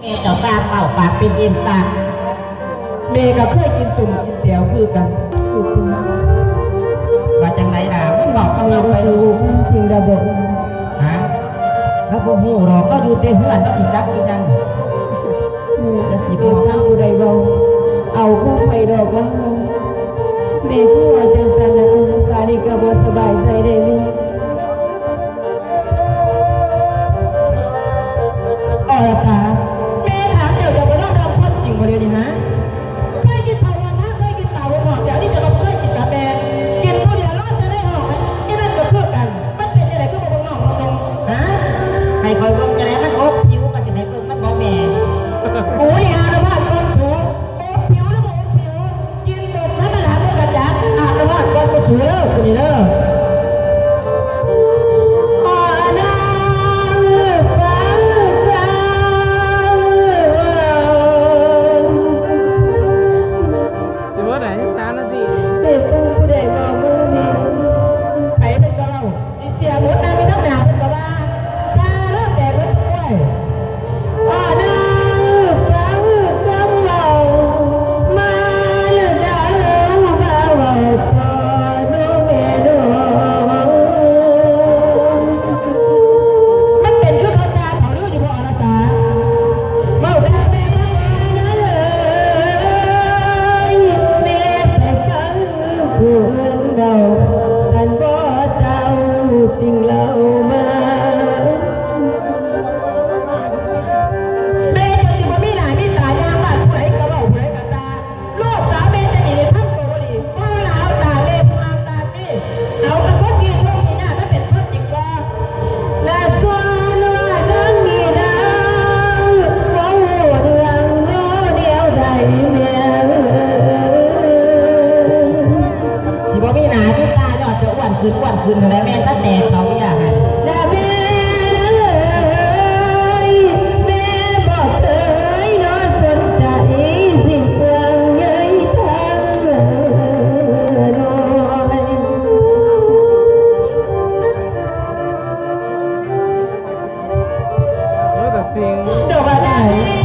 ແມ່ເຈົ້າສາກເວົ້າປາກເປັນເອັນສາກ ແມ່ກໍເຄີຍກິນສົ້ມກິນແຈ່ວຄືກັນ. ວ່າຈັ່ງໃດລະ? ມັນເວົ້າກັບເຮົາໄປ. ຈິງດາບໍ່? ຮະ? ລາວບໍ່ຮູ້ດອກ, ລາວຢູ່ແຕ່ເຮືອນ, ລາວຊິຈັກອີຫຍັງ? ແມ່ ລາວຊິບອກ. ຜູ້ໃດເວົ້າ ເອົາຂອງໄຜດອກວ່າ ແມ່ຄືວ່າຈັ່ງຊັ້ນນະ? ສາລີກໍບໍ່ສະບາຍໃຈເດ້ແມ່. ອໍລະຕາ ແມ່ຖາມເຈົ້າ ເຈົ້າບໍ່ຍອມຮັບຄວາມຈິງບໍ່ດຽວນີ້ຫາ? ເຄີຍກິນເຂົ້າຮ່ວມຫາ ເຄີຍກິນປາຮ່ວມຫ້ອງ ດຽວນີ້ເຈົ້າກໍບໍ່ເຄີຍກິນກັບແມ່ ກິນຜູ້ດຽວລອດຈະໄດ້ຫ້ອງ ອີນັ້ນກໍຄືກັນ. ມັນເປັນຈັ່ງໃດຄືບໍ່ເບິ່ງນ້ອງເບິ່ງນຸ່ງຫາ? ໃຫ້ຂ້ອຍເບິ່ງຈັ່ງໃດ ມັນອົບຜິວກໍຊິໃຫ້ເບິ່ງ ມັນບໍ່ແມ່ນ. ໂອ້ຍ ອາລະວາດກ່ອນສູ ອົບຜິວຫຼືບໍ່ອົບຜິວ? ກິນຕົກທຳມະດາບໍ່ກະຈັກ ອາລະວາດກ່ອນໝູ່ເດີ ຜູ້ນີ້ເດີ. ຊິເບິດໄດ້ສາມນາທີ ເປັນຜູ້ໃດເວົ້າມື້ນີ້ ໃຜເພິ່ນກໍເວົ້າ ເສຍໝົດນາງຢູ່ທາງໜ້າເພິ່ນກໍວ່າ ຕາເລີ່ມແດງເບິດທຸກຄົນ. ມັນເປັນຄືເຂົາດ່າເຂົາລືຢູ່ບໍ່ ອະລະຕາ? ເວົ້າແບບແມ່ນາງເອີຍ ແມ່ໄປຟັງ ຜູ້ອື່ນເວົ້າ ສັນບໍ່ເຈົ້າຈຶ່ງເລົ່າມາ. ແມ່ເຈົ້າຊິບໍ່ມີໜ້າມີຕາຍ່າງບ້ານ ຜູ້ໃດກໍເວົ້າ ຜູ້ໃດກໍດ່າ ລູກສາວແມ່ຈະໜີທຳໂຕບໍ່ດີ ບໍ່ລະເອົາຕາແມ່ຜູ້ງາມຕານີ້ ເອົາກະຄົນທີ່ທຸກທີ່ຍາກມາເປັນຄົນຈິງບໍ່? ລະສ່ວນວ່ານາງມີນາງເວົ້າເລື່ອງໂລແນວໃດແມ່ເອີຍ? ຊິບໍ່ມີໜ້າມີຕາ ຍ້ອນຈະອ້ວນຂຶ້ນ ອ້ວນຂຶ້ນຫັ້ນແຫຼະ ແມ່ສະແຕກເຂົາຢ່າງນັ້ນ ລະແມ່ເອີຍ ແມ່ບໍ່ເຄີຍນອນສົນໃຈສິ່ງເຄື່ອງໃຫຍ່ທັງຫຼາຍ. ໂອ້ ແຕ່ສິ່ງ ດອກໄມ້ຫຼາຍ